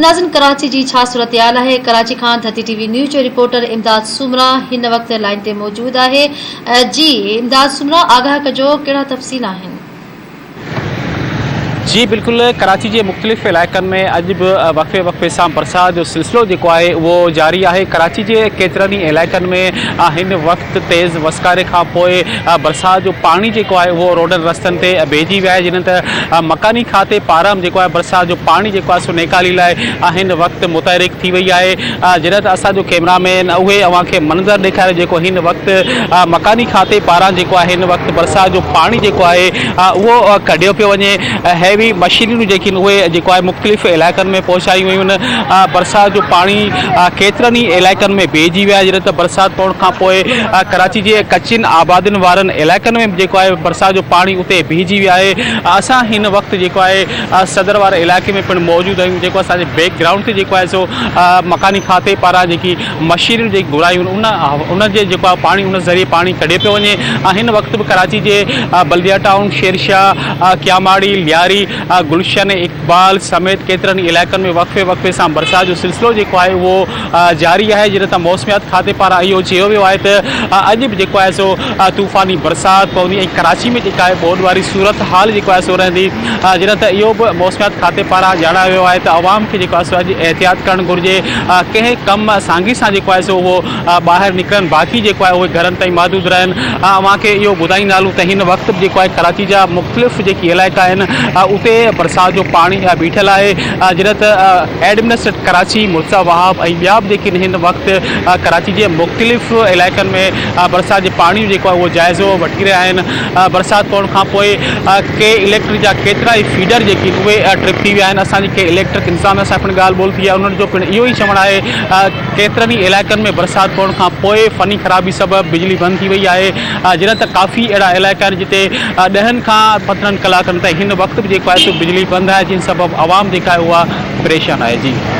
ناظرين ڪراچي جي ڇا صورتحال آهي ڪراچي کان ڌرتي ٽي وي نيوز جو رپورٽر امداد سومرا هن وقت لائين تي موجود آهي جي امداد سومرا آگاهه ڪجو ڪهڙا تفصيل آهن. جي بلڪل ڪراچي جي مختلف علائقن ۾ اڄ به وقفي وقفي سان برسات جو سلسلو جيڪو آهي اهو جاري آهي ڪراچي جي ڪيترن ئي علائقن ۾ هن وقت تيز وسڪاري کان پوء برسات جو پاڻي جيڪو آهي اهو روڊن رستن تي بيهجي ويو آهي جڏهن ته مڪاني کاتي پاران جيڪو آهي برسات جو پاڻي جيڪو آهي سو نيڪالي لاء هن وقت متحرڪ ٿي وئي آهي جڏهن ته اسان جو ڪيمرا مين اهي اوهان کي منظر ڏيکاريو جيڪو هن وقت مڪاني کاتي پاران جيڪو آهي هن وقت برسات جو پاڻي جيڪو آهي اهو ڪڍيو پيو وڃي هيوي مشينريون جيڪي آهن اهي جيڪو آهي مختلف علائقن ۾ پهچايون ويون آهن برسات جو پاڻي ڪيترن ئي علائقن ۾ بيهجي ويو آهي جڏهن ته برسات پوڻ کان پوء ڪراچي جي ڪچين آبادين وارن علائقن ۾ به جيڪو آهي برسات جو پاڻي اتي بيهجي ويو آهي اسان هن وقت جيڪو آهي صدر واري علائقي ۾ پڻ موجود آهيون جيڪو اسان جي بيڪ گرائونڊ تي جيڪو آهي سو مڪاني کاتي پاران جيڪي مشينريون جيڪي گهرايون ان ان جي جيڪو آهي پاڻي ان ذريعي پاڻي ڪڍيو پيو وڃي هن وقت به ڪراچي جي بلديا ٽائون شيرشاهه ڪياماڙي لياري گلشن اقبال سميت ڪيترن ئي علائقن ۾ وقفي وقفي سان برسات جو سلسلو جيڪو آهي اهو جاري آهي جڏهن ته موسميات کاتي پاران اهو چيو ويو آهي ته اڄ به جيڪو آهي سو طوفاني برسات پوندي ۽ ڪراچي ۾ جيڪا آهي ٻوڏ واري صورت حال جيڪو آهي سو رهندي جڏهن ته اهو به موسميات کاتي پاران ڄاڻايو ويو آهي ته عوام کي جيڪو آهي سو اڄ احتياط ڪرڻ گهرجي ڪنهن ڪم سانگي سان جيڪو آهي سو اهو ٻاهر نڪرن باقي جيڪو آهي اهي گهرن تائين محدود رهن اوهان کي اهو ٻڌائيندا هلون ته هن وقت به جيڪو آهي ڪراچي جا مختلف جيڪي علائقا آهن اتي برسات جو پاڻي بيٺل آهي جڏهن ته ايڊمنسٽريٽر ڪراچي مرتضيٰ وهاب ۽ ٻيا به جيڪي هن وقت ڪراچي جي مختلف علائقن ۾ برسات جي پاڻي جو جيڪو آهي اهو جائزو وٺي رهيا آهن برسات پوڻ کان پوء ڪي اليڪٽرڪ جا ڪيترا ئي فيڊر جيڪي اهي ٽرپ ٿي ويا آهن اسان جي ڪي اليڪٽرڪ انتظاميا سان پڻ ڳالهه ٻولهه ٿي آهي انهن جو پڻ اهو ئي چوڻ آهي ڪيترن ئي علائقن ۾ برسات پوڻ کان پوء فني خرابي سبب بجلي بند ٿي وئي آهي جڏهن ته ڪافي اهڙا علائقا آهن جتي ڏهن کان پندرهن ڪلاڪن تائين هن وقت به جيڪو آهي سو بجلي بند آهي جنهن سبب عوام جيڪا آهي اها پريشان آهي جي.